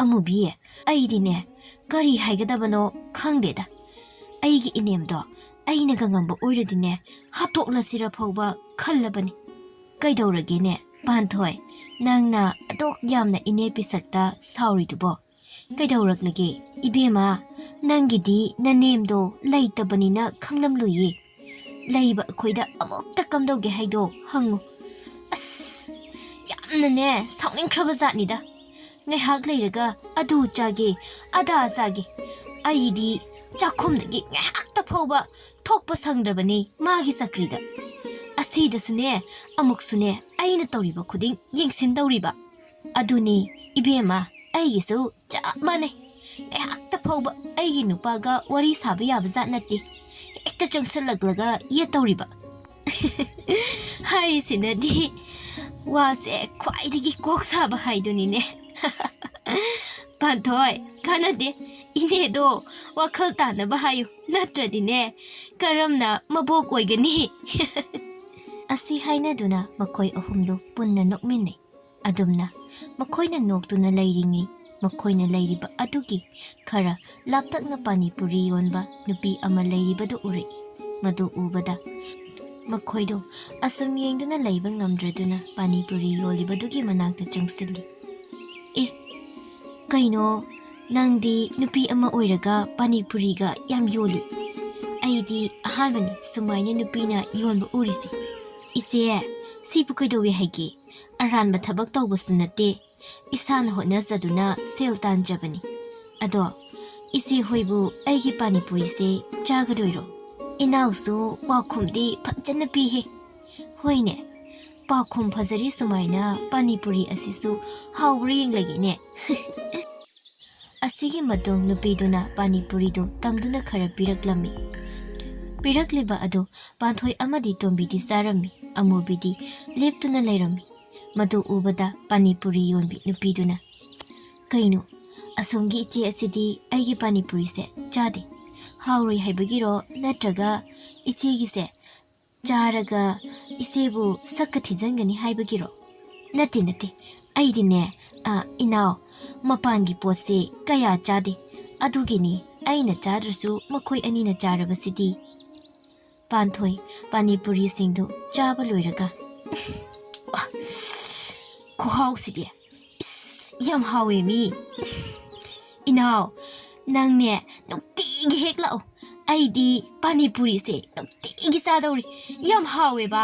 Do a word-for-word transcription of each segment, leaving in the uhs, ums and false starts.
"ꯑꯃꯨꯕꯤ, ꯑꯩꯗꯤꯅꯦ ꯀꯔꯤ ꯍꯥꯏꯒꯗꯕꯅꯣ ꯈꯪꯗꯦꯗ꯫ ꯑꯩꯒꯤ ꯏꯅꯦꯝꯗꯣ ꯑꯩꯅꯒ ꯉꯝꯕ ꯑꯣꯏꯔꯗꯤꯅꯦ ꯍꯥꯠꯇꯣꯛꯂꯁꯤꯔ ꯐꯥꯎꯕ ꯈꯜꯂꯕꯅꯤ꯫ ꯀꯩꯗꯧꯔꯒꯦꯅꯦ ꯄꯥꯟꯊꯣꯏ, ꯅꯪꯅ ꯑꯗꯨꯛ ꯌꯥꯝꯅ ꯏꯅꯦ ꯄꯤꯁꯛꯇ ꯁꯥꯎꯔꯤꯗꯨꯕꯣ? ꯀꯩꯗꯧꯔꯛꯂꯒꯦ? ꯏꯕꯦꯝꯃ, ꯅꯪꯒꯤꯗꯤ ꯅꯅꯦꯝꯗꯣ ꯂꯩꯇꯕꯅꯤꯅ ꯈꯪꯂꯝꯂꯣꯏꯌꯦ꯫ ꯂꯩꯕ ꯑꯩꯈꯣꯏꯗ ꯑꯃꯨꯛꯇ ꯀꯝꯗꯧꯒꯦ ꯍꯥꯏꯗꯣ ꯍꯪꯉꯨ꯫ ꯑꯁ, ꯌꯥꯝꯅꯅꯦ ꯁꯥꯎꯅꯤꯡꯈ꯭ꯔꯕ ꯖꯥꯠꯅꯤꯗ꯫ ꯉꯥꯏꯍꯥꯛ ꯂꯩꯔꯒ ꯑꯗꯨ ꯆꯥꯒꯦ, ꯑꯗꯥ ꯆꯥꯒꯦ꯫ ꯑꯩꯗꯤ ꯆꯥꯛꯈꯨꯝꯗꯒꯤ ꯉꯥꯏꯍꯥꯛꯇ ꯐꯥꯎꯕ ꯊꯣꯛꯄ ꯁꯪꯗ꯭ꯔꯕꯅꯤ ꯃꯥꯒꯤ ꯆꯀ꯭ꯔꯤꯗ꯫ ꯑꯁꯤꯗꯁꯨꯅꯦ, ꯑꯃꯨꯛꯁꯨꯅꯦ, ꯑꯩꯅ ꯇꯧꯔꯤꯕ ꯈꯨꯗꯤꯡ ꯌꯦꯡꯁꯤꯟꯗꯧꯔꯤꯕ꯫ ꯑꯗꯨꯅꯤ ꯏꯕꯦꯝꯃ, ꯑꯩꯒꯤꯁꯨ ꯆꯞ ꯃꯥꯟꯅꯩ꯫ ꯉꯥꯏꯍꯥꯛꯇ ꯐꯥꯎꯕ ꯑꯩꯒꯤ ꯅꯨꯄꯥꯒ ꯋꯥꯔꯤ ꯁꯥꯕ ꯌꯥꯕ ꯖꯥꯠ ꯅꯠꯇꯦ꯫ ꯍꯦꯛꯇ ꯆꯪꯁꯜꯂꯛꯂꯒ ꯌꯦꯠꯇꯧꯔꯤꯕ꯫ ꯍꯥꯏꯔꯤꯁꯤꯅꯗꯤ ꯋꯥꯁꯦ ꯈ꯭ꯋꯥꯏꯗꯒꯤ ꯀꯣꯛ ꯁꯥꯕ ꯍꯥꯏꯗꯨꯅꯤꯅꯦ꯫ ꯄꯥꯟꯊꯣꯏ, ꯀꯥꯟꯅꯗꯦ꯫ ꯏꯅꯦꯗꯣ ꯋꯥꯈꯜ ꯇꯥꯅꯕ ꯍꯥꯏꯌꯨ, ꯅꯠꯇ꯭ꯔꯗꯤꯅꯦ ꯀꯔꯝꯅ ꯃꯕꯣꯛ ꯑꯣꯏꯒꯅꯤ?" ꯑꯁꯤ ꯍꯥꯏꯅꯗꯨꯅ ꯃꯈꯣꯏ ꯑꯍꯨꯝꯗꯨ ꯄꯨꯟꯅ ꯅꯣꯛꯃꯤꯟꯅꯩ꯫ ꯑꯗꯨꯝꯅ ꯃꯈꯣꯏꯅ ꯅꯣꯛꯇꯨꯅ ꯂꯩꯔꯤꯉꯩ, ꯃꯈꯣꯏꯅ ꯂꯩꯔꯤꯕ ꯑꯗꯨꯒꯤ ꯈꯔ ꯂꯥꯞꯇꯛꯅ ꯄꯥꯅꯤꯄꯨꯔꯤ ꯌꯣꯟꯕ ꯅꯨꯄꯤ ꯑꯃ ꯂꯩꯔꯤꯕꯗꯨ ꯎꯔꯛꯏ꯫ ꯃꯗꯨ ꯎꯕꯗ ꯃꯈꯣꯏꯗꯨ ꯑꯁꯨꯝ ꯌꯦꯡꯗꯨꯅ ꯂꯩꯕ ꯉꯝꯗ꯭ꯔꯗꯨꯅ ꯄꯥꯅꯤꯄꯨꯔꯤ ꯌꯣꯜꯂꯤꯕꯗꯨꯒꯤ ꯃꯅꯥꯛꯇ ꯆꯪꯁꯤꯜꯂꯤ꯫ "ꯑꯦ, ꯀꯩꯅꯣ, ꯅꯪꯗꯤ ꯅꯨꯄꯤ ꯑꯃ ꯑꯣꯏꯔꯒ ꯄꯥꯅꯤꯄꯨꯔꯤꯒ ꯌꯥꯝ ꯌꯣꯜꯂꯤ? ꯑꯩꯗꯤ ꯑꯍꯥꯟꯕꯅꯤ ꯁꯨꯃꯥꯏꯅ ꯅꯨꯄꯤꯅ ꯌꯣꯟꯕ ꯎꯔꯤꯁꯦ꯫ ꯏꯆꯦ, ꯁꯤꯕꯨ ꯀꯩꯗꯧꯋꯦ ꯍꯥꯏꯒꯦ? ꯑꯔꯥꯟꯕ ꯊꯕꯛ ꯇꯧꯕꯁꯨ ꯅꯠꯇꯦ, ꯏꯁꯥꯅ ꯍꯣꯠꯅꯖꯗꯨꯅ ꯁꯦꯜ ꯇꯥꯟꯖꯕꯅꯤ꯫ ꯑꯗꯣ ꯏꯆꯦ ꯍꯣꯏꯕꯨ ꯑꯩꯒꯤ ꯄꯥꯅꯤꯄꯨꯔꯤꯁꯦ ꯆꯥꯒꯗꯣꯏꯔꯣ? ꯏꯅꯥꯎꯁꯨ ꯄꯥꯎꯈꯨꯝꯗꯤ ꯐꯖꯅ ꯄꯤꯍꯦ꯫ ꯍꯣꯏꯅꯦ, ꯄꯥꯎꯈꯨꯝ ꯐꯖꯔꯤ ꯁꯨꯃꯥꯏꯅ ꯄꯥꯅꯤꯄꯨꯔꯤ ꯑꯁꯤꯁꯨ ꯍꯥꯎꯕ꯭ꯔꯥ ꯌꯦꯡꯂꯒꯦꯅꯦ꯫" ꯑꯁꯤꯒꯤ ꯃꯇꯨꯡ ꯅꯨꯄꯤꯗꯨꯅ ꯄꯥꯅꯤꯄꯨꯔꯤꯗꯨ ꯇꯝꯗꯨꯅ ꯈꯔ ꯄꯤꯔꯛꯂꯝꯃꯤ꯫ ꯄꯤꯔꯛꯂꯤꯕ ꯑꯗꯨ ꯄꯥꯟꯊꯣꯏ ꯑꯃꯗꯤ ꯇꯣꯝꯕꯤꯗꯤ ꯆꯥꯔꯝꯃꯤ, ꯑꯃꯨꯕꯤꯗꯤ ꯂꯦꯞꯇꯨꯅ ꯂꯩꯔꯝꯃꯤ꯫ ꯃꯗꯨ ꯎꯕꯗ ꯄꯥꯅꯤꯄꯨꯔꯤ ꯌꯣꯟꯕꯤ ꯅꯨꯄꯤꯗꯨꯅ, "ꯀꯩꯅꯣ, ꯑꯁꯣꯝꯒꯤ ꯏꯆꯦ ꯑꯁꯤꯗꯤ ꯑꯩꯒꯤ ꯄꯥꯅꯤꯄꯨꯔꯤꯁꯦ ꯆꯥꯗꯦ꯫ ꯍꯥꯎꯔꯣꯏ ꯍꯥꯏꯕꯒꯤꯔꯣ, ꯅꯠꯇ꯭ꯔꯒ ꯏꯆꯦꯒꯤꯁꯦ ꯆꯥꯔꯒ ꯏꯆꯦꯕꯨ ꯁꯛꯀ ꯊꯤꯖꯤꯟꯒꯅꯤ ꯍꯥꯏꯕꯒꯤꯔꯣ? ꯅꯠꯇꯦ, ꯅꯠꯇꯦ, ꯑꯩꯗꯤꯅꯦ, ꯑ, ꯏꯅꯥꯎ, ꯃꯄꯥꯟꯒꯤ ꯄꯣꯠꯁꯦ ꯀꯌꯥ ꯆꯥꯗꯦ꯫ ꯑꯗꯨꯒꯤꯅꯤ ꯑꯩꯅ ꯆꯥꯗ꯭ꯔꯁꯨ ꯃꯈꯣꯏ ꯑꯅꯤꯅ ꯆꯥꯔꯕꯁꯤꯗꯤ꯫ ꯄꯥꯟꯊꯣꯏ ꯄꯥꯅꯤꯄꯨꯔꯤꯁꯤꯡꯗꯨ ꯆꯥꯕ ꯂꯣꯏꯔꯒ, "ꯑ, ꯈꯨꯍꯥꯎꯁꯤꯗꯤ! ꯏꯁ, ꯌꯥꯝ ꯍꯥꯎꯋꯦ ꯃꯤ!" "ꯏꯅꯥꯎ, ꯅꯪꯅꯦ ꯅꯨꯡꯇꯤꯒꯤ ꯍꯦꯛ ꯂꯥꯛꯑꯣ꯫ ꯑꯩꯗꯤ ꯄꯥꯅꯤꯄꯨꯔꯤꯁꯦ ꯅꯨꯡꯇꯤꯒꯤ ꯆꯥꯗꯧꯔꯤ꯫ ꯌꯥꯝ ꯍꯥꯎꯋꯦꯕ!"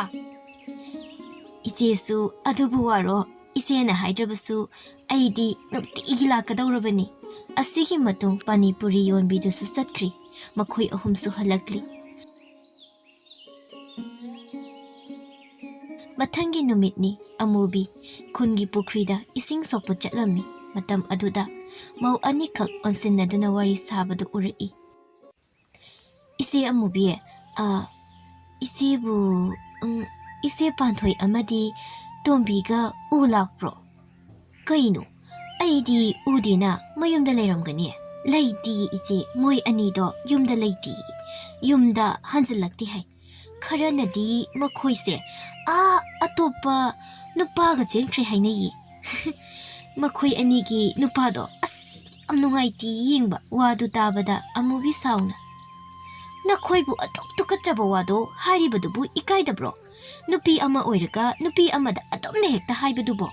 "ꯏꯆꯦꯁꯨ ꯑꯗꯨꯕꯨ ꯋꯥꯔꯣ? ꯏꯆꯦꯅ ꯍꯥꯏꯗ꯭ꯔꯕꯁꯨ ꯑꯩꯗꯤ ꯅꯨꯡꯇꯤꯒꯤ ꯂꯥꯛꯀꯗꯧꯔꯕꯅꯤ꯫" ꯑꯁꯤꯒꯤ ꯃꯇꯨꯡ ꯄꯥꯅꯤꯄꯨꯔꯤ ꯌꯣꯟꯕꯤꯗꯨꯁꯨ ꯆꯠꯈ꯭ꯔꯤ꯫ ꯃꯈꯣꯏ ꯑꯍꯨꯝꯁꯨ ꯍꯜꯂꯛꯂꯤ꯫ ꯃꯊꯪꯒꯤ ꯅꯨꯃꯤꯠꯅꯤ꯫ ꯑꯃꯨꯕꯤ ꯈꯨꯟꯒꯤ ꯄꯨꯈ꯭ꯔꯤꯗ ꯏꯁꯤꯡ ꯁꯣꯛꯄ ꯆꯠꯂꯝꯃꯤ꯫ ꯃꯇꯝ ꯑꯗꯨꯗ ꯃꯧ ꯑꯅꯤꯈꯛ ꯑꯣꯟꯁꯤꯟꯅꯗꯨꯅ ꯋꯥꯔꯤ ꯁꯥꯕꯗꯨ ꯎꯔꯛꯏ꯫ "ꯏꯆꯦ ꯑꯃꯨꯕꯤ, ꯑ, ꯏꯆꯦꯕꯨ, ꯎꯝ, ꯏꯆꯦ ꯄꯥꯟꯊꯣꯏ ꯑꯃꯗꯤ ꯇꯣꯝꯕꯤꯒ ꯎ ꯂꯥꯛꯄ꯭ꯔꯣ?" "ꯀꯩꯅꯣ? ꯑꯩꯗꯤ ꯎꯗꯦꯅ, ꯃꯌꯨꯝꯗ ꯂꯩꯔꯝꯒꯅꯤ꯫" "ꯂꯩꯇꯦ ꯏꯆꯦ, ꯃꯣꯏ ꯑꯅꯤꯗꯣ ꯌꯨꯝꯗ ꯂꯩꯇꯦ, ꯌꯨꯝꯗ ꯍꯟꯖꯤꯜꯂꯛꯇꯦ ꯍꯥꯏ꯫ ꯈꯔꯅꯗꯤ ꯃꯈꯣꯏꯁꯦ ꯑꯥ ꯑꯇꯣꯞꯄ ꯅꯨꯄꯥꯒ ꯆꯦꯟꯈ꯭ꯔꯦ ꯍꯥꯏꯅꯩꯌꯦ꯫" "ꯃꯈꯣꯏ ꯑꯅꯤꯒꯤ ꯅꯨꯄꯥꯗꯣ ꯑꯁ ꯌꯥꯝ ꯅꯨꯡꯉꯥꯏꯇꯦ ꯌꯦꯡꯕ꯫" ꯋꯥꯗꯨ ꯇꯥꯕꯗ ꯑꯃꯨꯕꯤ ꯁꯥꯎꯅ, "ꯅꯈꯣꯏꯕꯨ ꯑꯗꯨꯛ ꯇꯨꯀꯠꯆꯕ ꯋꯥꯗꯣ ꯍꯥꯏꯔꯤꯕꯗꯨꯕꯨ ꯏꯀꯥꯏꯗꯕ꯭ꯔꯣ? ꯅꯨꯄꯤ ꯑꯃ ꯑꯣꯏꯔꯒ ꯅꯨꯄꯤ ꯑꯃꯗ ꯑꯗꯨꯝꯅ ꯍꯦꯛꯇ ꯍꯥꯏꯕꯗꯨꯕꯣ?"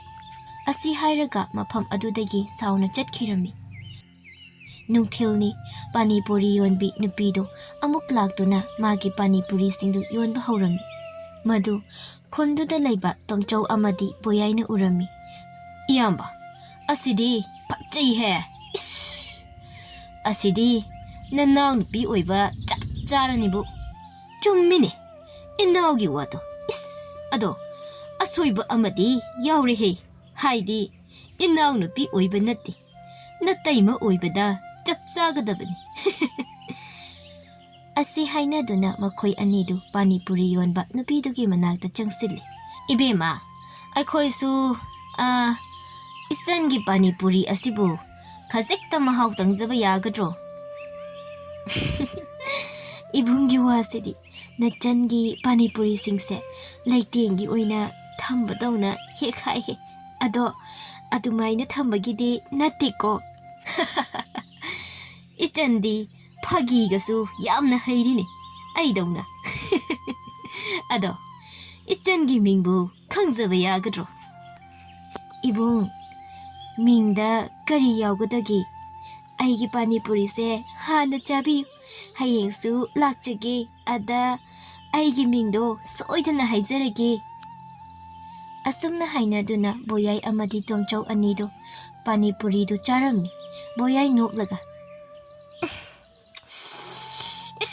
ꯑꯁꯤ ꯍꯥꯏꯔꯒ ꯃꯐꯝ ꯑꯗꯨꯗꯒꯤ ꯁꯥꯎꯅ ꯆꯠꯈꯤꯔꯝꯃꯤ꯫ ꯅꯨꯡꯊꯤꯜꯅꯤ꯫ ꯄꯥꯅꯤꯄꯨꯔꯤ ꯌꯣꯟꯕꯤ ꯅꯨꯄꯤꯗꯨ ꯑꯃꯨꯛ ꯂꯥꯛꯇꯨꯅ ꯃꯥꯒꯤ ꯄꯥꯅꯤꯄꯨꯔꯤꯁꯤꯡꯗꯨ ꯌꯣꯟꯕ ꯍꯧꯔꯝꯃꯤ꯫ ꯃꯗꯨ ꯈꯨꯟꯗꯨꯗ ꯂꯩꯕ ꯇꯣꯝꯆꯧ ꯑꯃꯗꯤ ꯕꯣꯌꯥꯏꯅ ꯎꯔꯝꯃꯤ꯫ "ꯏꯌꯥꯝꯕ, ꯑꯁꯤꯗꯤ ꯐꯖꯩꯍꯦ! ꯏꯁ! ꯑꯁꯤꯗꯤ ꯅꯅꯥꯎ ꯅꯨꯄꯤ ꯑꯣꯏꯕ ꯆꯞ ꯆꯥꯔꯅꯤꯕꯨ꯫ ꯆꯨꯝꯃꯤꯅꯦ, ꯏꯅꯥꯎꯒꯤ ꯋꯥꯗꯣ꯫ ꯏꯁ! ꯑꯗꯣ ꯑꯁꯣꯏꯕ ꯑꯃꯗꯤ ꯌꯥꯎꯔꯦꯍꯦ, ꯍꯥꯏꯗꯤ ꯏꯅꯥꯎ ꯅꯨꯄꯤ ꯑꯣꯏꯕ ꯅꯠꯇꯦ, ꯅꯇꯩꯃ ꯑꯣꯏꯕꯗ ꯆꯞ ꯆꯥꯒꯗꯕꯅꯤ꯫" ꯑꯁꯤ ꯍꯥꯏꯅꯗꯨꯅ ꯃꯈꯣꯏ ꯑꯅꯤꯗꯨ ꯄꯥꯅꯤꯄꯨꯔꯤ ꯌꯣꯟꯕ ꯅꯨꯄꯤꯗꯨꯒꯤ ꯃꯅꯥꯛꯇ ꯆꯪꯁꯤꯜꯂꯤ꯫ "ꯏꯕꯦꯝꯃ, ꯑꯩꯈꯣꯏꯁꯨ, ꯑ, ꯏꯆꯟꯒꯤ ꯄꯥꯅꯤꯄꯨꯔꯤ ꯑꯁꯤꯕꯨ ꯈꯖꯤꯛꯇ ꯃꯍꯥꯎ ꯇꯪꯖꯕ ꯌꯥꯒꯗ꯭ꯔꯣ?" "ꯏꯕꯨꯡꯒꯤ ꯋꯥꯁꯤꯗꯤ, ꯅꯆꯟꯒꯤ ꯄꯥꯅꯤꯄꯨꯔꯤꯁꯤꯡꯁꯦ ꯂꯩꯇꯦꯡꯒꯤ ꯑꯣꯏꯅ ꯊꯝꯕꯗꯧꯅ ꯍꯦꯛ ꯍꯥꯏꯍꯦ꯫" ꯑꯗꯣ ꯑꯗꯨꯃꯥꯏꯅ ꯊꯝꯕꯒꯤꯗꯤ ꯅꯠꯇꯦꯀꯣ꯫ ꯏꯆꯟꯗꯤ ꯐꯥꯒꯤꯒꯁꯨ ꯌꯥꯝꯅ ꯍꯩꯔꯤꯅꯦ, ꯑꯩꯗꯧꯅ꯫ ꯑꯗꯣ ꯏꯆꯟꯒꯤ ꯃꯤꯡꯕꯨ ꯈꯪꯖꯕ ꯌꯥꯒꯗ꯭ꯔꯣ? ꯏꯕꯨꯡ, ꯃꯤꯡꯗ ꯀꯔꯤ ꯌꯥꯎꯒꯗꯒꯦ? ꯑꯩꯒꯤ ꯄꯥꯅꯤꯄꯨꯔꯤꯁꯦ ꯍꯥꯟꯅ ꯆꯥꯕꯤꯌꯨ꯫ ꯍꯌꯦꯡꯁꯨ ꯂꯥꯛꯆꯒꯦ꯫ ꯑꯗ ꯑꯩꯒꯤ ꯃꯤꯡꯗꯣ ꯁꯣꯏꯗꯅ ꯍꯥꯏꯖꯔꯒꯦ꯫ ꯑꯁꯨꯝꯅ ꯍꯥꯏꯅꯗꯨꯅ ꯕꯣꯌꯥꯏ ꯑꯃꯗꯤ ꯇꯣꯝꯆꯧ ꯑꯅꯤꯗꯣ ꯄꯥꯅꯤꯄꯨꯔꯤꯗꯨ ꯆꯥꯔꯝꯃꯤ꯫ ꯕꯣꯌꯥꯏ ꯅꯣꯛꯂꯒ, "ꯏꯁ,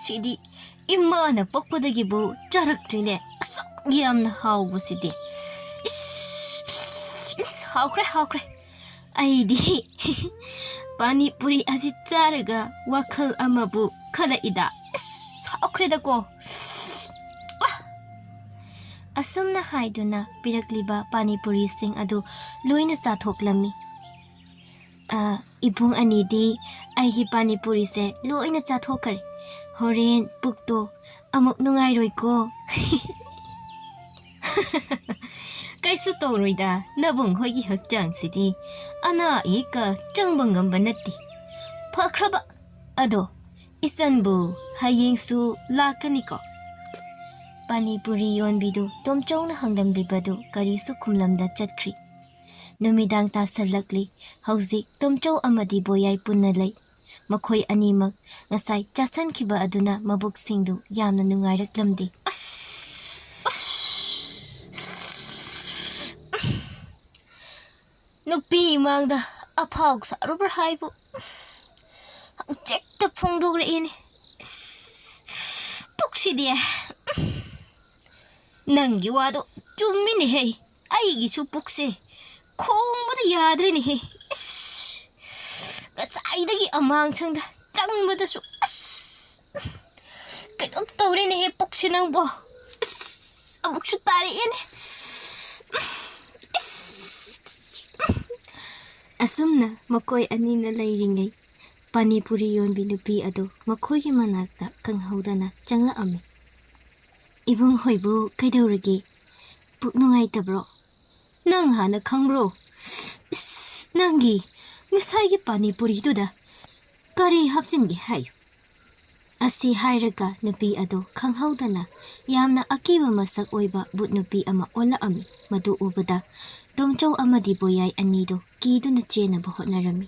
ꯁꯤꯗꯤ ꯏꯃꯥꯅ ꯄꯣꯛꯄꯗꯒꯤꯕꯨ ꯆꯥꯔꯛꯇ꯭ꯔꯤꯅꯦ, ꯑꯁꯨꯛ ꯌꯥꯝꯅ ꯍꯥꯎꯕꯁꯤꯗꯤ꯫ ꯏꯁ, ꯏꯁ, ꯍꯥꯎꯈ꯭ꯔꯦ, ꯍꯥꯎꯈ꯭ꯔꯦ꯫ ꯑꯩꯗꯤ ꯄꯥꯅꯤꯄꯨꯔꯤ ꯑꯁꯤ ꯆꯥꯔꯒ ꯋꯥꯈꯜ ꯑꯃꯕꯨ ꯈꯜꯂꯛꯏꯗ꯫ ꯏꯁ, ꯍꯥꯎꯈ꯭ꯔꯦꯗꯀꯣ꯫ ꯑꯥ!" ꯑꯁꯨꯝꯅ ꯍꯥꯏꯗꯨꯅ ꯄꯤꯔꯛꯂꯤꯕ ꯄꯥꯅꯤꯄꯨꯔꯤꯁꯤꯡ ꯑꯗꯨ ꯂꯣꯏꯅ ꯆꯥꯊꯣꯛꯂꯝꯃꯤ꯫ ꯑ, ꯏꯕꯨꯡ ꯑꯅꯤꯗꯤ ꯑꯩꯒꯤ ꯄꯥꯅꯤꯄꯨꯔꯤꯁꯦ ꯂꯣꯏꯅ ꯆꯥꯊꯣꯛꯈ꯭ꯔꯦ꯫ ꯍꯣꯔꯦꯟ ꯄꯨꯛꯇꯣ ꯑꯃꯨꯛ ꯅꯨꯡꯉꯥꯏꯔꯣꯏꯀꯣ꯫ ꯀꯩꯁꯨ ꯇꯧꯔꯣꯏꯗ, ꯅꯕꯨꯡ ꯍꯣꯏꯒꯤ ꯍꯛꯆꯥꯡꯁꯤꯗꯤ ꯑꯅꯥ ꯑꯌꯦꯛꯀ ꯆꯪꯕ ꯉꯝꯕ ꯅꯠꯇꯦ꯫ ꯐꯈ꯭ꯔꯕ꯫ ꯑꯗꯣ ꯏꯆꯟꯕꯨ ꯍꯌꯦꯡꯁꯨ ꯂꯥꯛꯀꯅꯤꯀꯣ? ꯄꯥꯅꯤꯄꯨꯔꯤ ꯌꯣꯟꯕꯤꯗꯨ ꯇꯣꯝꯆꯧꯅ ꯍꯪꯂꯝꯂꯤꯕꯗꯨ ꯀꯔꯤꯁꯨ ꯈꯨꯝꯂꯝꯗ ꯆꯠꯈ꯭ꯔꯤ꯫ ꯅꯨꯃꯤꯗꯥꯡ ꯇꯥꯁꯜꯂꯛꯂꯤ꯫ ꯍꯧꯖꯤꯛ ꯇꯣꯝꯆꯧ ꯑꯃꯗꯤ ꯕꯣꯌꯥꯏ ꯄꯨꯟꯅ ꯂꯩ꯫ ꯃꯈꯣꯏ ꯑꯅꯤꯃꯛ ꯉꯁꯥꯏ ꯆꯥꯁꯟꯈꯤꯕ ꯑꯗꯨꯅ ꯃꯕꯨꯛꯁꯤꯡꯗꯨ ꯌꯥꯝꯅ ꯅꯨꯡꯉꯥꯏꯔꯛꯂꯝꯗꯦ꯫ ꯑꯁ! ꯑꯁ! ꯅꯨꯄꯤ ꯏꯃꯥꯡꯗ ꯑꯐꯥꯎ ꯁꯥꯔꯨꯕ꯭ꯔꯥ ꯍꯥꯏꯕꯨ ꯍꯧꯖꯤꯛꯇ ꯐꯣꯡꯗꯣꯛꯂꯛꯏꯅꯦ꯫ ꯑꯁ! ꯄꯨꯛꯁꯤꯗꯤ꯫ ꯅꯪꯒꯤ ꯋꯥꯗꯣ ꯆꯨꯝꯃꯤꯅꯦꯍꯦ꯫ ꯑꯩꯒꯤꯁꯨ ꯄꯨꯛꯁꯦ ꯈꯣꯡꯕꯗ ꯌꯥꯗ꯭ꯔꯦꯅꯦꯍꯦ꯫ ꯏꯁ! ꯉꯁꯥꯏꯗꯒꯤ ꯑꯃꯥꯡꯁꯪꯗ ꯆꯪꯕꯗꯁꯨ ꯑꯁ! ꯀꯩꯅꯣꯝ ꯇꯧꯔꯦꯅꯦꯍꯦ ꯄꯨꯛꯁꯦ ꯅꯪꯕꯣ꯫ ꯑꯁ! ꯑꯃꯨꯛꯁꯨ ꯇꯥꯔꯛꯑꯦꯅꯦ꯫ ꯏꯁ! ꯑꯁꯨꯝꯅ ꯃꯈꯣꯏ ꯑꯅꯤꯅ ꯂꯩꯔꯤꯉꯩ ꯄꯥꯅꯤꯄꯨꯔꯤ ꯌꯣꯟꯕꯤ ꯅꯨꯄꯤ ꯑꯗꯨ ꯃꯈꯣꯏꯒꯤ ꯃꯅꯥꯛꯇ ꯈꯪꯍꯧꯗꯅ ꯆꯪꯂꯛꯑꯝꯃꯤ꯫ "ꯏꯕꯨꯡ ꯍꯣꯏꯕꯨ ꯀꯩꯗꯧꯔꯒꯦ? ꯄꯨꯛ ꯅꯨꯡꯉꯥꯏꯇꯕ꯭ꯔꯣ?" "ꯅꯪ ꯍꯥꯟꯅ ꯈꯪꯕ꯭ꯔꯣ? ꯏꯁ, ꯅꯪꯒꯤ ꯉꯁꯥꯏꯒꯤ ꯄꯥꯅꯤꯄꯨꯔꯤꯗꯨꯗ ꯀꯔꯤ ꯍꯥꯞꯆꯤꯟꯒꯦ ꯍꯥꯏꯌꯨ?" ꯑꯁꯤ ꯍꯥꯏꯔꯒ ꯅꯨꯄꯤ ꯑꯗꯨ ꯈꯪꯍꯧꯗꯅ ꯌꯥꯝꯅ ꯑꯀꯤꯕ ꯃꯁꯛ ꯑꯣꯏꯕ ꯚꯨꯠ ꯅꯨꯄꯤ ꯑꯃ ꯑꯣꯜꯂꯛꯑꯝꯃꯤ꯫ ꯃꯗꯨ ꯎꯕꯗ ꯇꯣꯡꯆꯧ ꯑꯃꯗꯤ ꯕꯣꯌꯥꯏ ꯑꯅꯤꯗꯨ ꯀꯤꯗꯨꯅ ꯆꯦꯟꯅꯕ ꯍꯣꯠꯅꯔꯝꯃꯤ꯫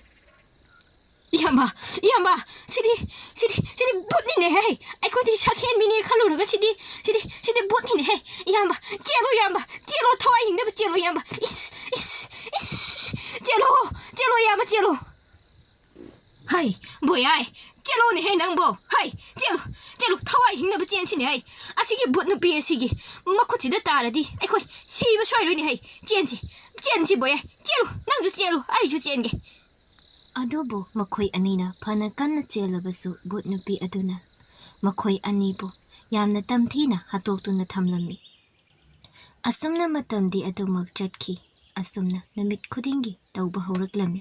"ꯏꯌꯥꯝꯕ, ꯏꯌꯥꯝꯕ, ꯁꯤꯗꯤ, ꯁꯤꯗꯤ, ꯁꯤꯗꯤ ꯚꯨꯠꯅꯤꯅꯦꯍꯦ! ꯑꯩꯈꯣꯏꯗꯤ ꯁꯛꯍꯦꯟ ꯃꯤꯅꯦ ꯈꯜꯂꯨꯔꯒ ꯁꯤꯗꯤ, ꯁꯤꯗꯤ, ꯁꯤꯗꯤ ꯚꯨꯠꯅꯤꯅꯦꯍꯦ! ꯏꯌꯥꯝꯕ, ꯆꯦꯜꯂꯣ ꯏꯌꯥꯝꯕ, ꯆꯦꯜꯂꯣ, ꯊꯋꯥꯏ ꯍꯤꯡꯅꯕ ꯆꯦꯜꯂꯣ ꯏꯌꯥꯝꯕ! ꯏꯁ, ꯏꯁ, ꯏꯁ! ꯆꯦꯜꯂꯣ, ꯆꯦꯜꯂꯣ ꯏꯌꯥꯝꯕ, ꯆꯦꯜꯂꯣ!" "ꯍꯩ, ꯕꯣꯌꯥꯏ, ꯆꯦꯜꯂꯣꯅꯦꯍꯦ ꯅꯪꯕꯣ! ꯍꯩ, ꯆꯦꯜꯂꯣ, ꯆꯦꯜꯂꯣ, ꯊꯋꯥꯏ ꯍꯤꯡꯅꯕ ꯆꯦꯟꯁꯤꯅꯦ ꯍꯩ! ꯑꯁꯤꯒꯤ ꯚꯨꯠ ꯅꯨꯄꯤ ꯑꯁꯤꯒꯤ ꯃꯈꯨꯠꯁꯤꯗ ꯇꯥꯔꯗꯤ ꯑꯩꯈꯣꯏ ꯁꯤꯕ ꯁꯣꯏꯔꯣꯏꯅꯦ ꯍꯩ! ꯆꯦꯟꯁꯤ, ꯆꯦꯟꯁꯤ ꯕꯣꯌꯥꯏ, ꯆꯦꯜꯂꯨ, ꯅꯪꯁꯨ ꯆꯦꯜꯂꯨ, ꯑꯩꯁꯨ ꯆꯦꯟꯒꯦ!" ꯑꯗꯨꯕꯨ ꯃꯈꯣꯏ ꯑꯅꯤꯅ ꯐꯅ ꯀꯟꯅ ꯆꯦꯜꯂꯕꯁꯨ ꯚꯨꯠ ꯅꯨꯄꯤ ꯑꯗꯨꯅ ꯃꯈꯣꯏ ꯑꯅꯤꯕꯨ ꯌꯥꯝꯅ ꯇꯝꯊꯤꯅ ꯍꯥꯠꯇꯣꯛꯇꯨꯅ ꯊꯝꯂꯝꯃꯤ꯫ ꯑꯁꯨꯝꯅ ꯃꯇꯝꯗꯤ ꯑꯗꯨꯃꯛ ꯆꯠꯈꯤ꯫ ꯑꯁꯨꯝꯅ ꯅꯨꯃꯤꯠ ꯈꯨꯗꯤꯡꯒꯤ ꯇꯧꯕ ꯍꯧꯔꯛꯂꯝꯃꯤ꯫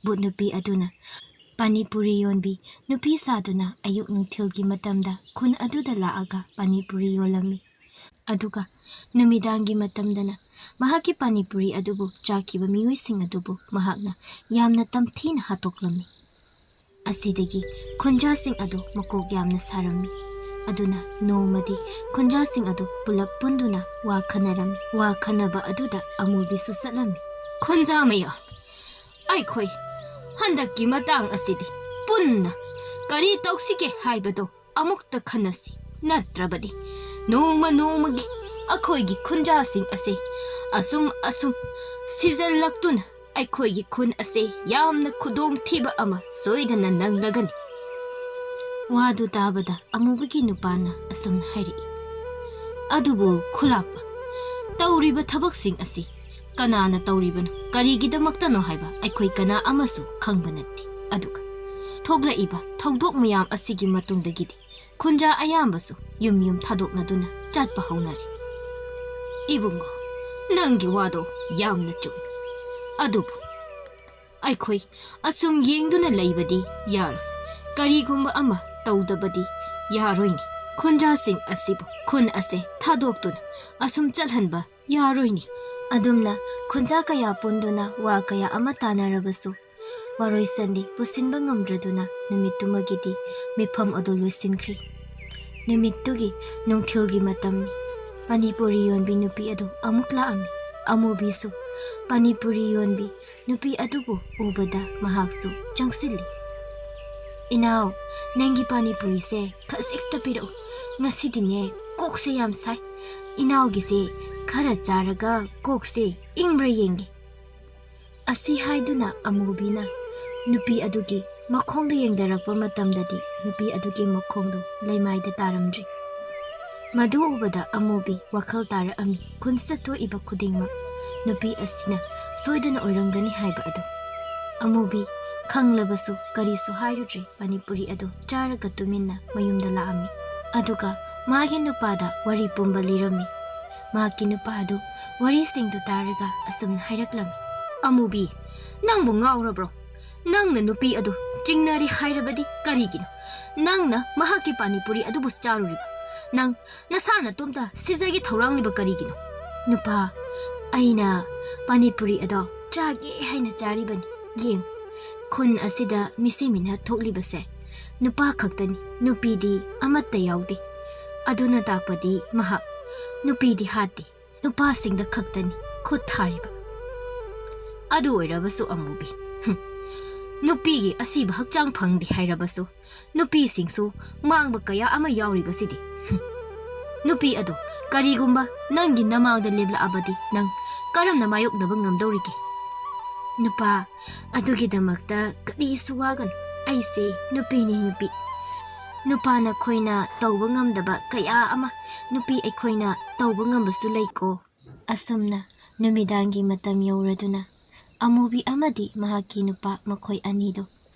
ꯚꯨꯠ ꯅꯨꯄꯤ ꯑꯗꯨꯅ ꯄꯥꯅꯤꯄꯨꯔꯤ ꯌꯣꯟꯕꯤ ꯅꯨꯄꯤ ꯁꯥꯗꯨꯅ ꯑꯌꯨꯛ ꯅꯨꯡꯊꯤꯜꯒꯤ ꯃꯇꯝꯗ ꯈꯨꯟ ꯑꯗꯨꯗ ꯂꯥꯛꯑꯒ ꯄꯥꯅꯤꯄꯨꯔꯤ ꯌꯣꯜꯂꯝꯃꯤ꯫ ꯑꯗꯨꯒ ꯅꯨꯃꯤꯗꯥꯡꯒꯤ ꯃꯇꯝꯗꯅ ꯃꯍꯥꯛꯀꯤ ꯄꯥꯅꯤꯄꯨꯔꯤ ꯑꯗꯨꯕꯨ ꯆꯥꯈꯤꯕ ꯃꯤꯑꯣꯏꯁꯤꯡ ꯑꯗꯨꯕꯨ ꯃꯍꯥꯛꯅ ꯌꯥꯝꯅ ꯇꯝꯊꯤꯅ ꯍꯥꯠꯇꯣꯛꯂꯝꯃꯤ꯫ ꯑꯁꯤꯗꯒꯤ ꯈꯨꯟꯖꯥꯁꯤꯡ ꯑꯗꯨ ꯃꯀꯣꯛ ꯌꯥꯝꯅ ꯁꯥꯔꯝꯃꯤ꯫ ꯑꯗꯨꯅ ꯅꯣꯡꯃꯗꯤ ꯈꯨꯟꯖꯥꯁꯤꯡ ꯑꯗꯨ ꯄꯨꯂꯞ ꯄꯨꯟꯗꯨꯅ ꯋꯥ ꯈꯟꯅꯔꯝꯃꯤ꯫ ꯋꯥ ꯈꯟꯅꯕ ꯑꯗꯨꯗ ꯑꯃꯨꯕꯤꯁꯨ ꯆꯠꯂꯝꯃꯤ꯫ "ꯈꯨꯟꯖꯥ ꯃꯌꯥꯝ, ꯑꯩꯈꯣꯏ ꯍꯟꯗꯛꯀꯤ ꯃꯇꯥꯡ ꯑꯁꯤꯗꯤ ꯄꯨꯟꯅ ꯀꯔꯤ ꯇꯧꯁꯤꯒꯦ ꯍꯥꯏꯕꯗꯣ ꯑꯃꯨꯛꯇ ꯈꯟꯅꯁꯤ꯫ ꯅꯠꯇ꯭ꯔꯕꯗꯤ ꯅꯣꯡꯃ ꯅꯣꯡꯃꯒꯤ ꯑꯩꯈꯣꯏꯒꯤ ꯈꯨꯟꯖꯥꯁꯤꯡ ꯑꯁꯤ ꯑꯁꯨꯝ ꯑꯁꯨꯝ ꯁꯤꯖꯜꯂꯛꯇꯨꯅ ꯑꯩꯈꯣꯏꯒꯤ ꯈꯨꯟ ꯑꯁꯤ ꯌꯥꯝꯅ ꯈꯨꯗꯣꯡꯊꯤꯕ ꯑꯃ ꯁꯣꯏꯗꯅ ꯅꯪꯂꯒꯅꯤ꯫" ꯋꯥꯗꯨ ꯇꯥꯕꯗ ꯑꯃꯨꯕꯒꯤ ꯅꯨꯄꯥꯅ ꯑꯁꯨꯝꯅ ꯍꯥꯏꯔꯛꯏ, "ꯑꯗꯨꯕꯨ ꯈꯨꯂꯥꯛꯄ, ꯇꯧꯔꯤꯕ ꯊꯕꯛꯁꯤꯡ ꯑꯁꯤ ꯀꯅꯥꯅ ꯇꯧꯔꯤꯕꯅꯣ, ꯀꯔꯤꯒꯤꯗꯃꯛꯇꯅꯣ ꯍꯥꯏꯕ ꯑꯩꯈꯣꯏ ꯀꯅꯥ ꯑꯃꯁꯨ ꯈꯪꯕ ꯅꯠꯇꯦ꯫ ꯑꯗꯨꯒ ꯊꯣꯛꯂꯛꯏꯕ ꯊꯧꯗꯣꯛ ꯃꯌꯥꯝ ꯑꯁꯤꯒꯤ ꯃꯇꯨꯡꯗꯒꯤꯗꯤ ꯈꯨꯟꯖꯥ ꯑꯌꯥꯝꯕꯁꯨ ꯌꯨꯝ ꯌꯨꯝ ꯊꯥꯗꯣꯛꯅꯗꯨꯅ ꯆꯠꯄ ꯍꯧꯅꯔꯦ꯫" "ꯏꯕꯨꯡꯉꯣ, ꯅꯪꯒꯤ ꯋꯥꯗꯣ ꯌꯥꯝꯅ ꯆꯨꯝꯃꯤ꯫ ꯑꯗꯨꯕꯨ ꯑꯩꯈꯣꯏ ꯑꯁꯨꯝ ꯌꯦꯡꯗꯨꯅ ꯂꯩꯕꯗꯤ ꯌꯥꯔꯣꯏ꯫ ꯀꯔꯤꯒꯨꯝꯕ ꯑꯃ ꯇꯧꯗꯕꯗꯤ ꯌꯥꯔꯣꯏꯅꯦ꯫ ꯈꯨꯟꯖꯥꯁꯤꯡ ꯑꯁꯤꯕꯨ ꯈꯨꯟ ꯑꯁꯦ ꯊꯥꯗꯣꯛꯇꯨꯅ ꯑꯁꯨꯝ ꯆꯠꯍꯟꯕ ꯌꯥꯔꯣꯏꯅꯦ꯫ ꯑꯗꯨꯝꯅ ꯈꯨꯟꯖꯥ ꯀꯌꯥ ꯄꯨꯟꯗꯨꯅ ꯋꯥ ꯀꯌꯥ ꯑꯃ ꯇꯥꯅꯔꯕꯁꯨ, ꯋꯥꯔꯣꯏꯁꯤꯟꯗꯤ ꯄꯨꯁꯤꯟꯕ ꯉꯝꯗ꯭ꯔꯗꯨꯅ ꯅꯨꯃꯤꯠꯇꯨꯃꯒꯤꯗꯤ ꯃꯤꯐꯝ ꯑꯗꯨ ꯂꯣꯏꯁꯤꯟꯈ꯭ꯔꯤ꯫ ꯅꯨꯃꯤꯠꯇꯨꯒꯤ ꯅꯨꯡꯊꯤꯜꯒꯤ ꯃꯇꯝꯅꯤ꯫ ꯄꯥꯅꯤꯄꯨꯔꯤ ꯌꯣꯟꯕꯤ ꯅꯨꯄꯤ ꯑꯗꯨ ꯑꯃꯨꯛ ꯂꯥꯛꯑꯝꯃꯤ꯫ ꯑꯃꯨꯕꯤꯁꯨ ꯄꯥꯅꯤꯄꯨꯔꯤ ꯌꯣꯟꯕꯤ ꯅꯨꯄꯤ ꯑꯗꯨꯕꯨ ꯎꯕꯗ ꯃꯍꯥꯛꯁꯨ ꯆꯪꯁꯤꯜꯂꯤ꯫ "ꯏꯅꯥꯎ, ꯅꯪꯒꯤ ꯄꯥꯅꯤꯄꯨꯔꯤꯁꯦ ꯈꯖꯤꯛꯇ ꯄꯤꯔꯛꯎ꯫ ꯉꯁꯤꯗꯤꯅꯦ, ꯀꯣꯛꯁꯦ ꯌꯥꯝ ꯁꯥꯏ꯫ ꯏꯅꯥꯎꯒꯤꯁꯦ ꯈꯔ ꯆꯥꯔꯒ ꯀꯣꯛꯁꯦ ꯏꯪꯕ꯭ꯔꯥ ꯌꯦꯡꯒꯦ꯫" ꯑꯁꯤ ꯍꯥꯏꯗꯨꯅ ꯑꯃꯨꯕꯤꯅ ꯅꯨꯄꯤ ꯑꯗꯨꯒꯤ ꯃꯈꯣꯡꯗ ꯌꯦꯡꯊꯔꯛꯄ ꯃꯇꯝꯗꯗꯤ, ꯅꯨꯄꯤ ꯑꯗꯨꯒꯤ ꯃꯈꯣꯡꯗꯨ ꯂꯩꯃꯥꯏꯗ ꯇꯥꯔꯝꯗ꯭ꯔꯤ꯫ ꯃꯗꯨ ꯎꯕꯗ ꯑꯃꯨꯕꯤ ꯋꯥꯈꯜ ꯇꯥꯔꯛꯑꯝꯃꯤ꯫ ꯈꯨꯟꯁꯤꯗ ꯊꯣꯛꯏꯕ ꯈꯨꯗꯤꯡꯃꯛ ꯅꯨꯄꯤ ꯑꯁꯤꯅ ꯁꯣꯏꯗꯅ ꯑꯣꯏꯔꯝꯒꯅꯤ ꯍꯥꯏꯕ ꯑꯗꯨ꯫ ꯑꯃꯨꯕꯤ ꯈꯪꯂꯕꯁꯨ ꯀꯔꯤꯁꯨ ꯍꯥꯏꯔꯨꯗ꯭ꯔꯦ꯫ ꯄꯥꯅꯤꯄꯨꯔꯤ ꯑꯗꯨ ꯆꯥꯔꯒ ꯇꯨꯃꯤꯟꯅ ꯃꯌꯨꯝꯗ ꯂꯥꯛꯑꯝꯃꯤ꯫ ꯑꯗꯨꯒ ꯃꯥꯒꯤ ꯅꯨꯄꯥꯗ ꯋꯥꯔꯤ ꯄꯨꯝꯕ ꯂꯤꯔꯝꯃꯤ꯫ ꯃꯍꯥꯛꯀꯤ ꯅꯨꯄꯥ ꯑꯗꯨ ꯋꯥꯔꯤꯁꯤꯡꯗꯨ ꯇꯥꯔꯒ ꯑꯁꯨꯝꯅ ꯍꯥꯏꯔꯛꯂꯝꯃꯤ꯫ "ꯑꯃꯨꯕꯤ, ꯅꯪꯕꯨ ꯉꯥꯎꯔꯕ꯭ꯔꯣ? ꯅꯪꯅ ꯅꯨꯄꯤ ꯑꯗꯨ ꯆꯤꯡꯅꯔꯤ ꯍꯥꯏꯔꯕꯗꯤ ꯀꯔꯤꯒꯤꯅꯣ? ꯅꯪꯅ ꯃꯍꯥꯛꯀꯤ ꯄꯥꯅꯤꯄꯨꯔꯤ ꯑꯗꯨꯕꯨ ꯆꯥꯔꯨꯔꯤꯕ? ꯅꯪ ꯅꯁꯥ ꯅꯇꯣꯝꯇ ꯁꯤꯖꯒꯦ ꯊꯧꯔꯥꯡꯂꯤꯕ ꯀꯔꯤꯒꯤꯅꯣ?" "ꯅꯨꯄꯥ, ꯑꯩꯅ ꯄꯥꯅꯤꯄꯨꯔꯤ ꯑꯗꯣ ꯆꯥꯒꯦ ꯍꯥꯏꯅ ꯆꯥꯔꯤꯕꯅꯤ꯫ ꯌꯦꯡ, ꯈꯨꯟ ꯑꯁꯤꯗ ꯃꯤꯁꯤ ꯃꯤꯅ ꯊꯣꯛꯂꯤꯕꯁꯦ ꯅꯨꯄꯥ ꯈꯛꯇꯅꯤ, ꯅꯨꯄꯤꯗꯤ ꯑꯃꯠꯇ ꯌꯥꯎꯗꯦ꯫ ꯑꯗꯨꯅ ꯇꯥꯛꯄꯗꯤ ꯃꯍꯥꯛ ꯅꯨꯄꯤꯗꯤ ꯍꯥꯠꯇꯦ, ꯅꯨꯄꯥꯁꯤꯡꯗ ꯈꯛꯇꯅꯤ ꯈꯨꯠ ꯊꯥꯔꯤꯕ꯫ ꯑꯗꯨ ꯑꯣꯏꯔꯕꯁꯨ ꯑꯃꯨꯕꯤ, ꯍꯨꯝ, ꯅꯨꯄꯤꯒꯤ ꯑꯁꯤꯕ ꯍꯛꯆꯥꯡ ꯐꯪꯗꯦ ꯍꯥꯏꯔꯕꯁꯨ, ꯅꯨꯄꯤꯁꯤꯡꯁꯨ ꯃꯥꯡꯕ ꯀꯌꯥ ꯑꯃ ꯌꯥꯎꯔꯤꯕꯁꯤꯗꯤ꯫ ꯍꯨꯝ꯫ ꯅꯨꯄꯤ ꯑꯗꯣ ꯀꯔꯤꯒꯨꯝꯕ ꯅꯪꯒꯤ ꯅꯃꯥꯡꯗ ꯂꯦꯞꯂꯛꯑꯕꯗꯤ ꯅꯪ ꯀꯔꯝꯅ ꯃꯥꯌꯣꯛꯅꯕ ꯉꯝꯗꯧꯔꯤꯒꯦ?" "ꯅꯨꯄꯥ, ꯑꯗꯨꯒꯤꯗꯃꯛꯇ ꯀꯔꯤꯁꯨ ꯋꯥꯒꯅꯨ꯫ ꯑꯩꯁꯦ ꯅꯨꯄꯤꯅꯤ, ꯅꯨꯄꯤ꯫ ꯅꯨꯄꯥ ꯅꯈꯣꯏꯅ ꯇꯧꯕ ꯉꯝꯗꯕ ꯀꯌꯥ ꯑꯃ ꯅꯨꯄꯤ ꯑꯩꯈꯣꯏꯅ ꯇꯧꯕ ꯉꯝꯕꯁꯨ ꯂꯩꯀꯣ꯫" ꯑꯁꯨꯝꯅ ꯅꯨꯃꯤꯗꯥꯡꯒꯤ ꯃꯇꯝ ꯌꯧꯔꯗꯨꯅ ꯑꯃꯨꯕꯤ ꯑꯃꯗꯤ ꯃꯍꯥꯛꯀꯤ ꯅꯨꯄꯥ ꯃꯈꯣꯏ ꯑꯅꯤꯗꯨ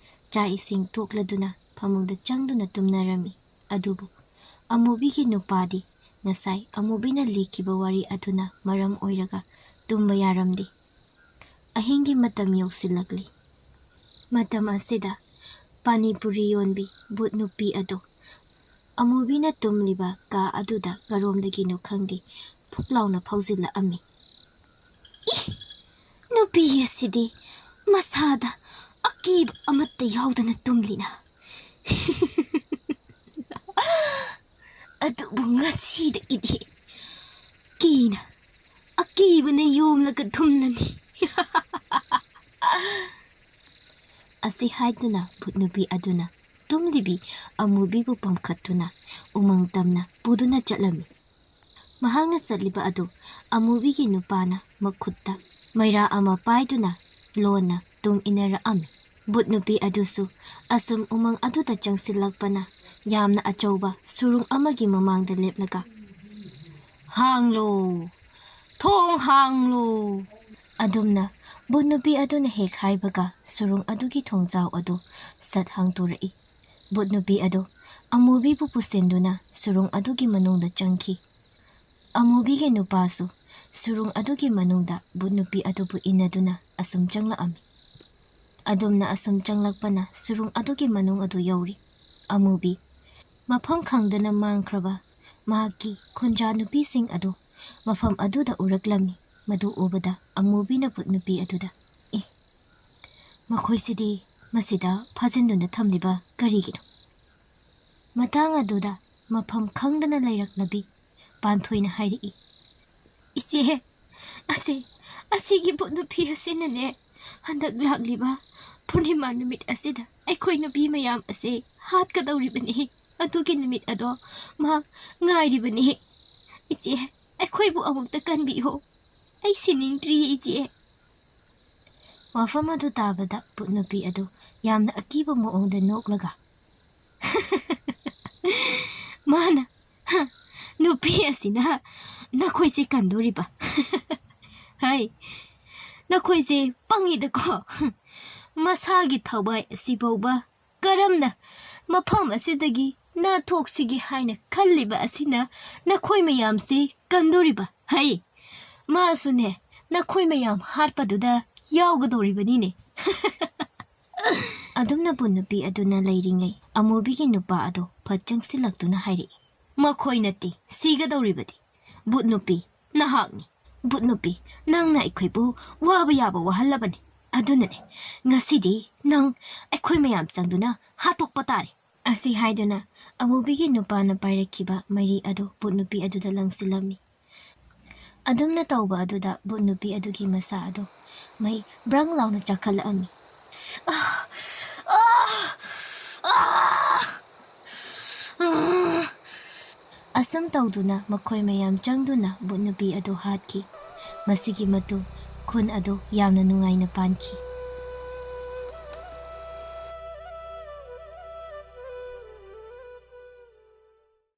ꯆꯥꯛ ꯏꯁꯤꯡ ꯇꯣꯛꯂꯗꯨꯅ ꯐꯃꯨꯡꯗ ꯆꯪꯗꯨꯅ ꯇꯨꯝꯅꯔꯝꯃꯤ꯫ ꯑꯗꯨꯕꯨ ꯑꯃꯨꯕꯤꯒꯤ ꯅꯨꯄꯥꯗꯤ ꯉꯁꯥꯏ ꯑꯃꯨꯕꯤꯅ ꯂꯤꯈꯤꯕ ꯋꯥꯔꯤ ꯑꯗꯨꯅ ꯃꯔꯝ ꯑꯣꯏꯔꯒ ꯇꯨꯝꯕ ꯌꯥꯔꯝꯗꯦ꯫ ꯑꯍꯤꯡꯒꯤ ꯃꯇꯝ ꯌꯧꯁꯤꯜꯂꯛꯂꯤ꯫ ꯃꯇꯝ ꯑꯁꯤꯗ ꯄꯥꯅꯤꯄꯨꯔꯤ ꯌꯣꯟꯕꯤ ꯚꯨꯠ ꯅꯨꯄꯤ ꯑꯗꯨ ꯑꯃꯨꯕꯤꯅ ꯇꯨꯝꯂꯤꯕ ꯀꯥ ꯑꯗꯨꯗ ꯀꯔꯣꯝꯗꯒꯤꯅꯣ ꯈꯪꯗꯦ ꯐꯨꯛ ꯂꯥꯎꯅ ꯐꯥꯎꯖꯤꯜꯂꯛꯑꯝꯃꯤ꯫ ꯅꯨꯄꯤ ꯑꯁꯤꯗꯤ ꯃꯁꯥꯗ ꯑꯀꯤꯕ ꯑꯃꯠꯇ ꯌꯥꯎꯗꯅ ꯇꯨꯝꯂꯤꯅ꯫ ꯑꯗꯨꯕꯨ ꯉꯁꯤꯗꯒꯤꯗꯤ ꯀꯤꯅ ꯑꯀꯤꯕꯅ ꯌꯣꯝꯂꯒ ꯊꯨꯝꯂꯅꯤ꯫ ꯑꯁꯤ ꯍꯥꯏꯗꯨꯅ ꯚꯨꯠ ꯅꯨꯄꯤ ꯑꯗꯨꯅ ꯇꯨꯝꯂꯤꯕꯤ ꯑꯃꯨꯕꯤꯕꯨ ꯄꯝꯈꯠꯇꯨꯅ ꯎꯃꯪ ꯇꯝꯅ ꯄꯨꯗꯨꯅ ꯆꯠꯂꯝꯃꯤ꯫ ꯃꯍꯥꯛꯅ ꯆꯠꯂꯤꯕ ꯑꯗꯨ ꯑꯃꯨꯕꯤꯒꯤ ꯅꯨꯄꯥꯅ ꯃꯈꯨꯠꯇ ꯃꯩꯔꯥ ꯑꯃ ꯄꯥꯏꯗꯨꯅ ꯂꯣꯟꯅ ꯇꯨꯡ ꯏꯟꯅꯔꯛꯑꯝꯃꯤ꯫ ꯚꯨꯠ ꯅꯨꯄꯤ ꯑꯗꯨꯁꯨ ꯑꯁꯨꯝ ꯎꯃꯪ ꯑꯗꯨꯗ ꯆꯪꯁꯤꯜꯂꯛꯄꯅ ꯌꯥꯝꯅ ꯑꯆꯧꯕ ꯁꯨꯔꯨꯡ ꯑꯃꯒꯤ ꯃꯃꯥꯡꯗ ꯂꯦꯞꯂꯒ, "ꯍꯥꯡꯂꯣ! ꯊꯣꯡ ꯍꯥꯡꯂꯣ!" ꯑꯗꯨꯝꯅ ꯚꯨꯠ ꯅꯨꯄꯤ ꯑꯗꯨꯅ ꯍꯦꯛ ꯍꯥꯏꯕꯒ ꯁꯨꯔꯨꯡ ꯑꯗꯨꯒꯤ ꯊꯣꯡꯖꯥꯎ ꯑꯗꯨ ꯁꯠ ꯍꯥꯡꯗꯣꯔꯛꯏ꯫ ꯚꯨꯠ ꯅꯨꯄꯤ ꯑꯗꯨ ꯑꯃꯨꯕꯤꯕꯨ ꯄꯨꯁꯤꯟꯗꯨꯅ ꯁꯨꯔꯨꯡ ꯑꯗꯨꯒꯤ ꯃꯅꯨꯡꯗ ꯆꯪꯈꯤ꯫ ꯑꯃꯨꯕꯤꯒꯤ ꯅꯨꯄꯥꯁꯨ ꯁꯨꯔꯨꯡ ꯑꯗꯨꯒꯤ ꯃꯅꯨꯡꯗ ꯚꯨꯠ ꯅꯨꯄꯤ ꯑꯗꯨꯕꯨ ꯏꯟꯅꯗꯨꯅ ꯑꯁꯨꯝ ꯆꯪꯂꯛꯑꯝꯃꯤ꯫ ꯑꯗꯨꯝꯅ ꯑꯁꯨꯝ ꯆꯪꯂꯛꯄꯅ ꯁꯨꯔꯨꯡ ꯑꯗꯨꯒꯤ ꯃꯅꯨꯡ ꯑꯗꯨ ꯌꯧꯔꯤ꯫ ꯑꯃꯨꯕꯤ, ꯃꯐꯝ ꯈꯪꯗꯅ ꯃꯥꯡꯈ꯭ꯔꯕ ꯃꯍꯥꯛꯀꯤ ꯈꯨꯟꯖꯥ ꯅꯨꯄꯤꯁꯤꯡ ꯑꯗꯨ ꯃꯐꯝ ꯑꯗꯨꯗ ꯎꯔꯛꯂꯝꯃꯤ꯫ ꯃꯗꯨ ꯎꯕꯗ ꯑꯃꯨꯕꯤꯅ ꯚꯨꯠ ꯅꯨꯄꯤ ꯑꯗꯨꯗ, "ꯑꯦ, ꯃꯈꯣꯏꯁꯤꯗꯤ ꯃꯁꯤꯗ ꯐꯥꯖꯤꯟꯗꯨꯅ ꯊꯝꯂꯤꯕ ꯀꯔꯤꯒꯤꯅꯣ?" ꯃꯇꯥꯡ ꯑꯗꯨꯗ ꯃꯐꯝ ꯈꯪꯗꯅ ꯂꯩꯔꯛꯂꯕꯤ ꯄꯥꯟꯊꯣꯏꯅ ꯍꯥꯏꯔꯛꯏ, "ꯏꯆꯦ, ꯑꯁꯤ, ꯑꯁꯤꯒꯤ ꯚꯨꯠ ꯅꯨꯄꯤ ꯑꯁꯤꯅꯅꯦ, ꯍꯟꯗꯛ ꯂꯥꯛꯂꯤꯕ ꯄꯨꯔꯅꯤꯃꯥ ꯅꯨꯃꯤꯠ ꯑꯁꯤꯗ ꯑꯩꯈꯣꯏ ꯅꯨꯄꯤ ꯃꯌꯥꯝ ꯑꯁꯦ ꯍꯥꯠꯀꯗꯧꯔꯤꯕꯅꯤ꯫ ꯑꯗꯨꯒꯤ ꯅꯨꯃꯤꯠ ꯑꯗꯣ ꯃꯍꯥꯛ ꯉꯥꯏꯔꯤꯕꯅꯤ꯫ ꯏꯆꯦ, ꯑꯩꯈꯣꯏꯕꯨ ꯑꯃꯨꯛꯇ ꯀꯟꯕꯤꯌꯣ꯫ ꯑꯩ ꯁꯤꯅꯤꯡꯗ꯭ꯔꯤ, ꯏꯆꯦ꯫" ꯋꯥꯐꯝ ꯑꯗꯨ ꯇꯥꯕꯗ ꯚꯨꯠ ꯅꯨꯄꯤ ꯑꯗꯨ ꯌꯥꯝꯅ ꯑꯀꯤꯕ ꯃꯑꯣꯡꯗ ꯅꯣꯛꯂꯒ, "ꯃꯥꯅ, ꯍ, ꯅꯨꯄꯤ ꯑꯁꯤꯅ ꯅꯈꯣꯏꯁꯦ ꯀꯟꯗꯣꯔꯤꯕ? ꯍꯩ, ꯅꯈꯣꯏꯁꯦ ꯄꯪꯉꯤꯗꯀꯣ꯫ ꯃꯁꯥꯒꯤ ꯊꯋꯥꯏ ꯑꯁꯤꯐꯥꯎꯕ ꯀꯔꯝꯅ ꯃꯐꯝ ꯑꯁꯤꯗꯒꯤ ꯅꯥꯟꯊꯣꯛꯁꯤꯒꯦ ꯍꯥꯏꯅ ꯈꯜꯂꯤꯕ ꯑꯁꯤꯅ ꯅꯈꯣꯏ ꯃꯌꯥꯝꯁꯦ ꯀꯟꯗꯣꯔꯤꯕ? ꯍꯩ, ꯃꯥꯁꯨꯅꯦ ꯅꯈꯣꯏ ꯃꯌꯥꯝ ꯍꯥꯠꯄꯗꯨꯗ ꯌꯥꯎꯒꯗꯧꯔꯤꯕꯅꯤꯅꯦ꯫" ꯑꯗꯨꯝꯅ ꯚꯨꯠ ꯅꯨꯄꯤ ꯑꯗꯨꯅ ꯂꯩꯔꯤꯉꯩ ꯑꯃꯨꯕꯤꯒꯤ ꯅꯨꯄꯥ ꯑꯗꯨ ꯐꯠ ꯆꯪꯁꯤꯜꯂꯛꯇꯨꯅ ꯍꯥꯏꯔꯛꯏ, "ꯃꯈꯣꯏ ꯅꯠꯇꯦ ꯁꯤꯒꯗꯧꯔꯤꯕꯗꯤ, ꯚꯨꯠ ꯅꯨꯄꯤ, ꯅꯍꯥꯛꯅꯤ꯫ "ꯕꯨꯠ ꯅꯨꯄꯤ, ꯅꯪꯅ ꯑꯩꯈꯣꯏꯕꯨ ꯋꯥꯕ ꯌꯥꯕ ꯋꯥꯍꯜꯂꯕꯅꯤ꯫ ꯑꯗꯨꯅꯅꯦ, ꯉꯁꯤꯗꯤ ꯅꯪ ꯑꯩꯈꯣꯏ ꯃꯌꯥꯝ ꯆꯪꯗꯨꯅ ꯍꯥꯠꯇꯣꯛꯄ ꯇꯥꯔꯦ"꯫ ꯑꯁꯤ ꯍꯥꯏꯗꯨꯅ ꯑꯃꯨꯕꯤꯒꯤ ꯅꯨꯄꯥꯅ ꯄꯥꯏꯔꯛꯈꯤꯕ ꯃꯩꯔꯤ ꯑꯗꯨ ꯕꯨꯠ ꯅꯨꯄꯤ ꯑꯗꯨꯗ ꯂꯪꯁꯤꯜꯂꯝꯃꯤ꯫ ꯑꯗꯨꯝꯅ ꯇꯧꯕ ꯑꯗꯨꯗ ꯕꯨꯠ ꯅꯨꯄꯤ ꯑꯗꯨꯒꯤ ꯃꯁꯥ ꯑꯗꯨ ꯃꯩ ꯕ꯭ꯔꯪ ꯂꯥꯎꯅ ꯆꯥꯛꯈꯠꯂꯛꯑꯝꯃꯤ꯫ ꯑꯥ! ꯑꯥ! ꯑꯥ! ꯑꯥ! ꯑꯁꯨꯝ ꯇꯧꯗꯨꯅ ꯃꯈꯣꯏ ꯃꯌꯥꯝ ꯆꯪꯗꯨꯅ ꯕꯨꯠ ꯅꯨꯄꯤ ꯑꯗꯨ ꯍꯥꯠꯈꯤ꯫ ꯃꯁꯤꯒꯤ ꯃꯇꯨꯡ ꯈꯨꯟ ꯑꯗꯨ ꯌꯥꯝꯅ ꯅꯨꯡꯉꯥꯏꯅ ꯄꯥꯟꯈꯤ꯫